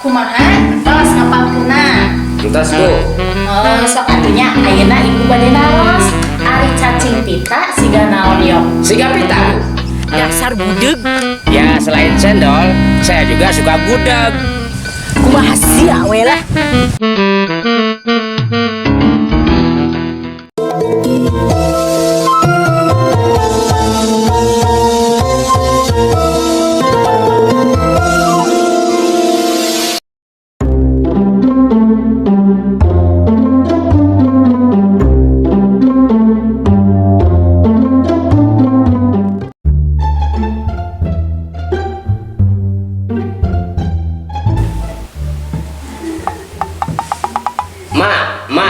Kumaha? Tos ngapalkeunna. Entos, Bu. Oh, sok atuh nya ayeuna ibu bade naros. Ari cacing pita siga naon yo? Siga pita, Bu. Dasar budeg. Ya, selain cendol, saya juga suka gudeg. Kumaha sia we lah. Ma, ma,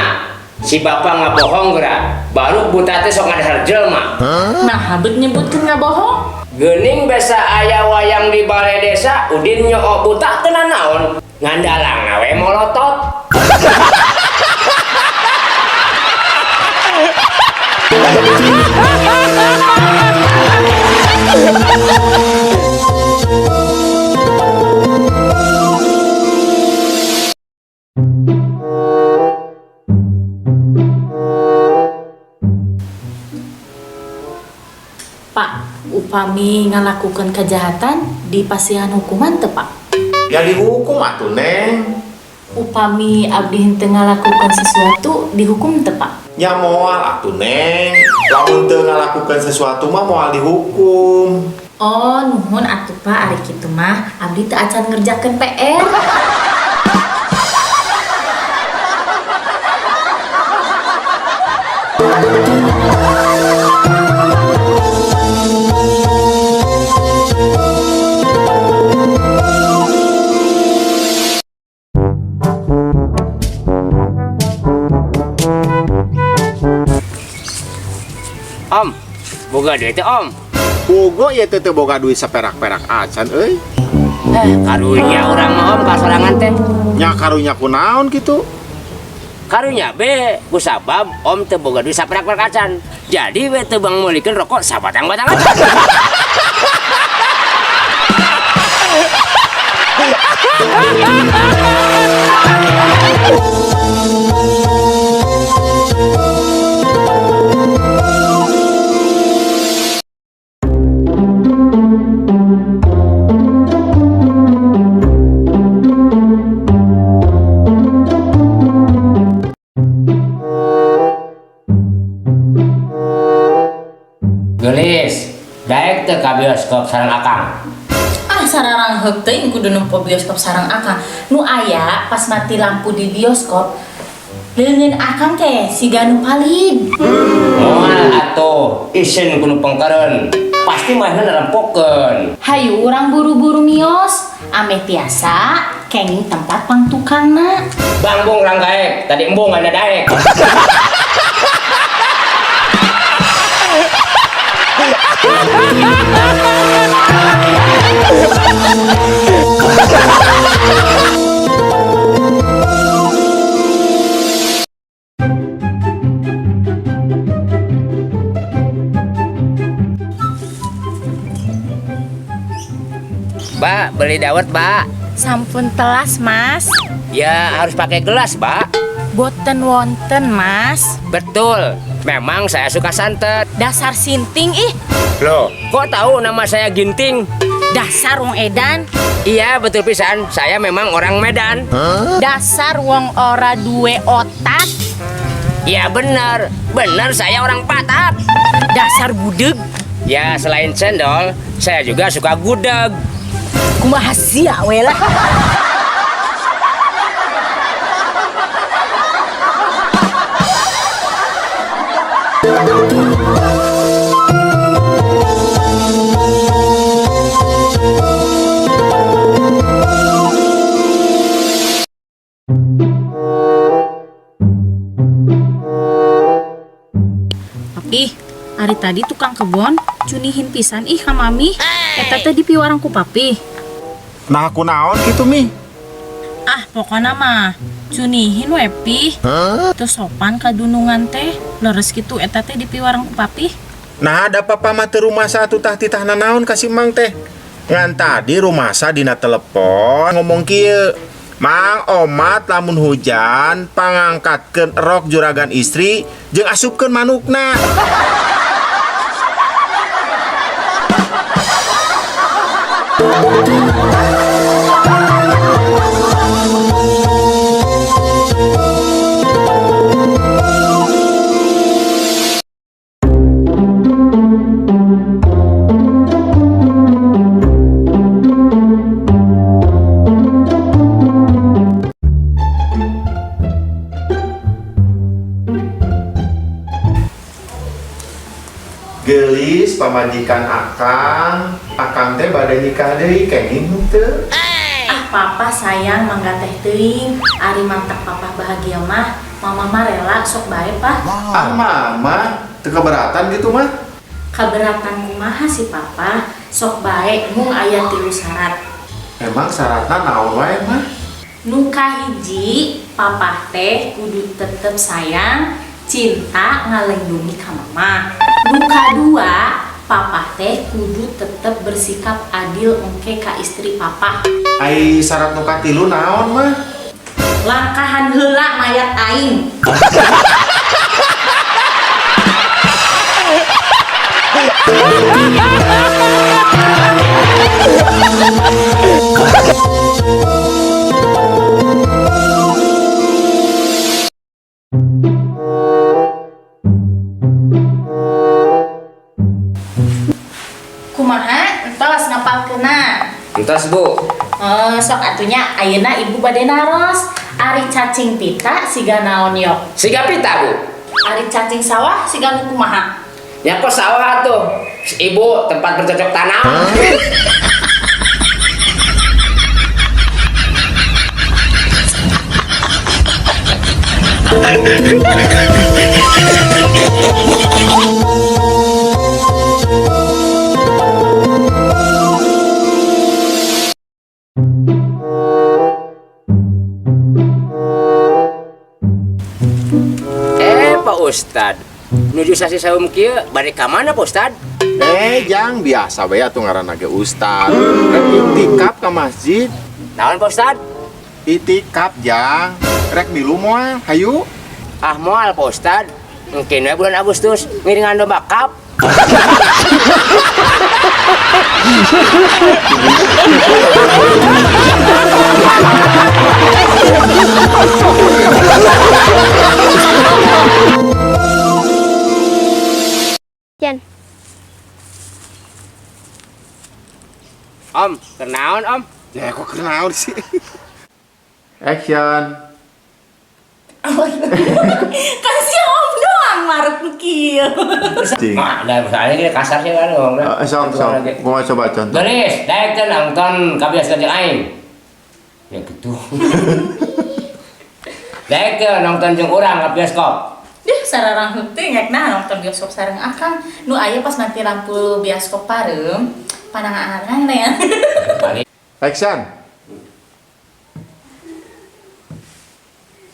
si bapak nggak bohong geura. Baru buta teh sok ngadahar jelema. Nah, habet nyebutkeun ngabohong. Geuning besa aya wayang di balai desa, Udin nyoo buta teu naon. Ngandalang we molotot. Pak, upami ngalakukan kejahatan di pasihan hukuman teu, Pak? Ya dihukum atuh, Neng. Upami abdi henteu ngalakukan sesuatu dihukum teu, Pak? Ya moal atuh, Neng. Lamun teu ngalakukan sesuatu mah moal dihukum. Oh, nuhun atuh Pak, ari kitu mah abdi teu acan ngerjakeun PR. Om, boga duit teh, Om. Bogo ya teh teu boga duit saperak-perak acan euy. Karunya urang mah Om kasorangan teh. Nya karunya kunaon kitu? Karunya be, kusabab Om teu boga duit saperak-perak acan. Jadi we teu bang meulikeun rokok sabatang-batang acan. Geulis, daek teu ka bioskop sareng Akang. Ah, sararanghek teuing kudu nempo bioskop sareng Akang. Nu aya pas mati lampu di bioskop, leungeun Akang teh siga nu palid. Moal atuh, isin ku nu pengkeureun. Pasti manehna nerempokeun. Hayu urang buru-buru mios, ameh tiasa kenging tempat pangtukangna. Bangbung ranggaek, tadi embung ada daek. Mbak, beli dawet, Mbak. Sampun telas, Mas. Ya, harus pakai gelas, Mbak. Boten wonten, Mas. Betul. Memang saya suka santet. Dasar sinting ih, Loh, kok tahu nama saya Ginting? Dasar wong edan. Iya, betul pisan. Saya memang orang Medan. Dasar wong ora duwe otak. Iya, benar. Benar saya orang Batak. Dasar budeg. Ya, selain cendol, saya juga suka gudeg. Kumaha sia we lah. Ih, ari tadi tukang kebon cunihin pisan ih ka mami. Eta teh dipiwarang ku papi. Nah kunaon kitu Mi? Ah, pokoknya mah cunihin we pi. Teu sopan kadunungan teh, leres kitu eta teh dipiwarang ku papi. Nah ada papa mah teu rumasa atuh tah titah nanaon ka si Mang teh. Ngan tadi rumasa dina telepon ngomong kieu. Mang Omat lamun hujan pangangkatkeun rok juragan istri jeung asupkeun manukna. Geulis pamajikan akang, akang teh bade nikah deui kenging henteu? Ah, Papa sayang, mangga teh teuing. Ari mantak Papa bahagia mah, Mama mah rela, sok bae, Pak. Ah, Mama teu keberatan gitu mah? Keberatan kumaha sih, Papa? Sok bae, mung aya tilu syarat. Emang syaratna naon wae, Mah? Nu kahiji, Papa teh kudu tetep sayang, cinta, ngalindungi ka Mama. Nu kadua, Papa teh kudu tetep bersikap adil engke ka istri Papa. Ai syarat nu katilu naon, Mah? Langkahan heula mayat aing. Kumaha entos ngapalkeunna? Entos, Bu. Oh, sok atuh nya, ayeuna Ibu bade naros. Ari cacing pita siga naon, Yok? Siga pita, Bu. Ari cacing sawah siga nu kumaha? Ya kok sawah tuh. Ibu tempat bercocok tanam. Eh, Pak Ustad, nuju sasi saum kieu bade ka mana, Pak Ustad? Eh, jang biasa we atuh ngaranna ge ustad. Rek itikaf ka masjid. Naon, Pak Ustad? Itikaf, jang. Rek milu moal, hayu. Ah, moal, Pak Ustad. Mungkin we bulan Agustus ngiringan domba kap. Jan. Om, kenaon, Om? Ya kok kenaon sih? Action. Kan si Om doang maruk nu kieu. Cing. Wah, dah misalnya kita kasar sih kan ngomongnya. Eh, sok sok. Gua coba contoh. Gelis, daek teh nonton ka bioskop jeung aing. Ya gitu. Daek teh nonton jeung urang ka bioskop. Dih, sararang heuting rek nah nonton bioskop sareng akang. Nu aya pas mati lampu bioskop pareum, panangan ya. Action.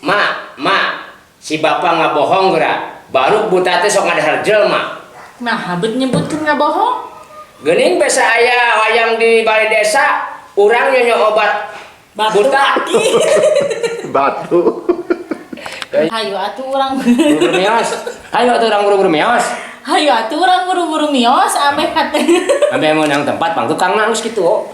Ma, ma, si bapak nggak bohong geura. Baru buta teh sok ngadahar jelema. Nah, habet nyebutkeun nggak bohong. Geuning basa aya wayang di balai desa, urang nyonya obat Batu buta. Batu. Hayu atuh urang Buru-buru mios. Hayu atuh urang buru-buru mios. Hayu atuh urang buru-buru mios ameh kate. Ameh meunang tempat pang tukang nangis gitu.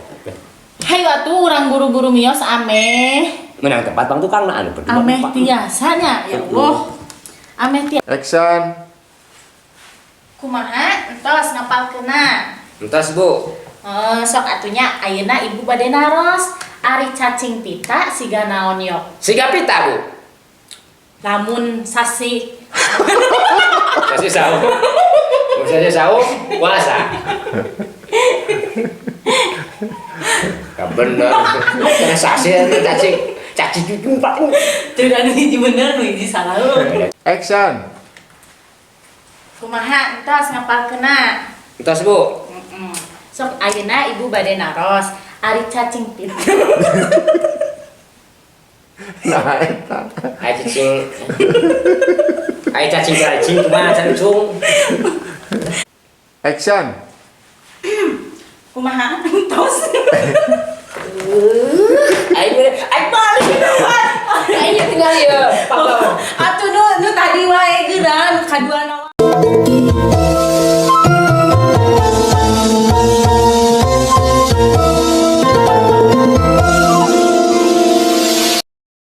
Hayu atuh urang buru-buru mios ameh. Meunang tempat pang tukang na anu berdua. Ameh tiasanya ya Allah. Ameh tiasa. Action. Kumaha entos ngapalkeunna? Entos, Bu. Oh, sok atuh nya, ayeuna Ibu bade naros. Ari cacing pita siga naon, Yok? Siga pita, Bu. Lamun sasi Sasi saum. Sasi saum puasa. Ya bener. Karena sasi itu cacing cacing cucu pak. Tidak anu hiji bener nu hiji salah. Action. Kumaha entos ngapalkeunna? Entos, Bu. Sok ayeuna Ibu bade naros. Ari cacing pita. Nah, eta. Ai cacing. Ai cacing cacing kumaha cacing. Action. Kumaha entos? Ai ai balik. Tinggal ya.